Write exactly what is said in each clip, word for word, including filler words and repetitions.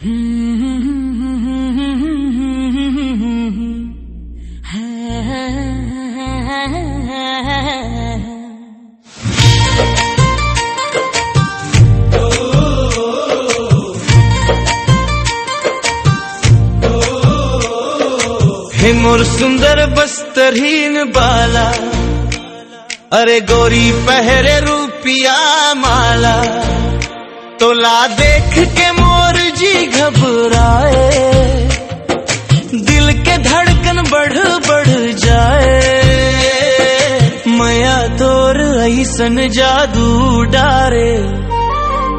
हे मोर सुंदर बस्तरहीन बाला, अरे गोरी पहरे रुपिया माला, तोला देख के मोर जी घबराए, दिल के धड़कन बढ़ बढ़ जाए। मया तोर अइसन जादू डारे,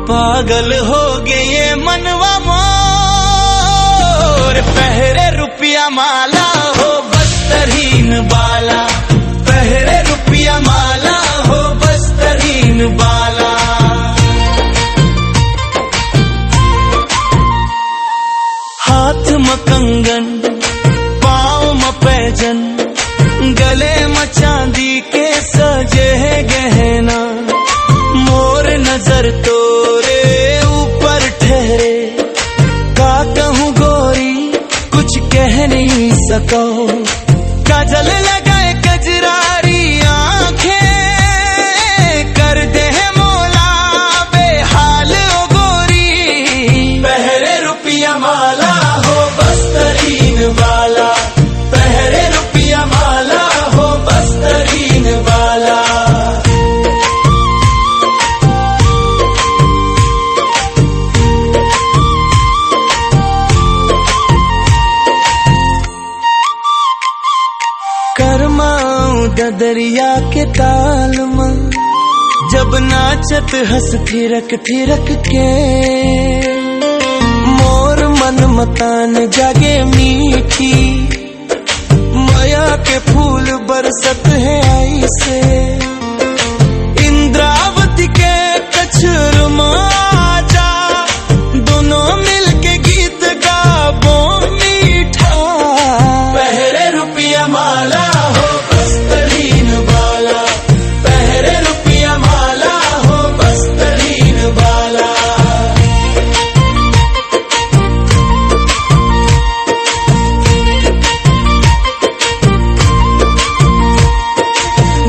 पागल हो गे ये मनवा मोर। पहरे रुपिया माला हो बस्तरहीन बाला, पहरे रुपिया माला हो बस्तरहीन बाला। हाथ म कंगन, पाँव म पैजन, गले म चांदी के सजे हे गहना, मोर नजर तोरे ऊपर ठहरे। का कहूँ गोरी, कुछ कह नहीं सको। काजल लगाए कजरारी आंखें, कर दे है मोला बेहाल ओ गोरी। पहरे रुपिया माला हो बस्तरहीन बाला, पहरे रुपिया माला हो बस्तरहीन बाला। करमाऊं ददरिया के ताल म, जब नाचत हस थिरक थिरक के, मोर मन मतान जागे मीठी, मया के फूल बरसत हे अइसे। इंद्रावती के कछुर म आजा, दोनों मिलके गीत गाबो मीठा। पहरे रुपिया माला हो बस्तरहीन बाला, पहरे रुपिया माला हो बस्तरहीन बाला।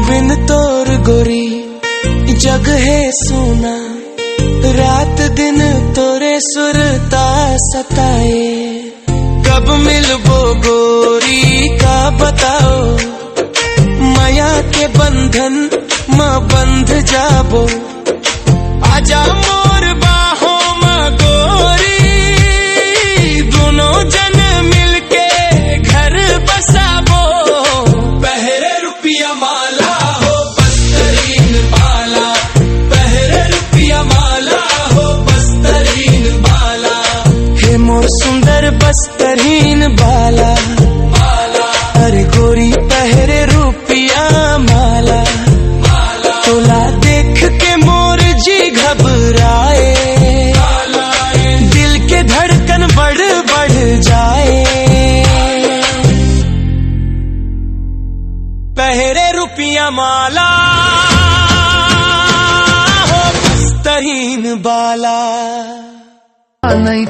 बिन तोर गोरी जग हे सूना, रात दिन तोरे सुरता सताए। कब मिलबो गोरी का बताओ, मया के बंधन म बंध जाबो। आजा मोर बाहों म गोरी, दोनों जन मिलके घर बसाबो। पहरे रुपिया माला हो बस्तरहीन बाला, पहरे रुपिया माला हो बस्तरहीन बाला। हे मोर सुंदर बस्तरहीन बाला, अरे गोरी पहरे रुपिया माला, तोला देख के मोर जी घबराए, दिल के धड़कन बढ़ बढ़ जाए। पहरे रुपिया माला हो बस्तरहीन बाला। नहीं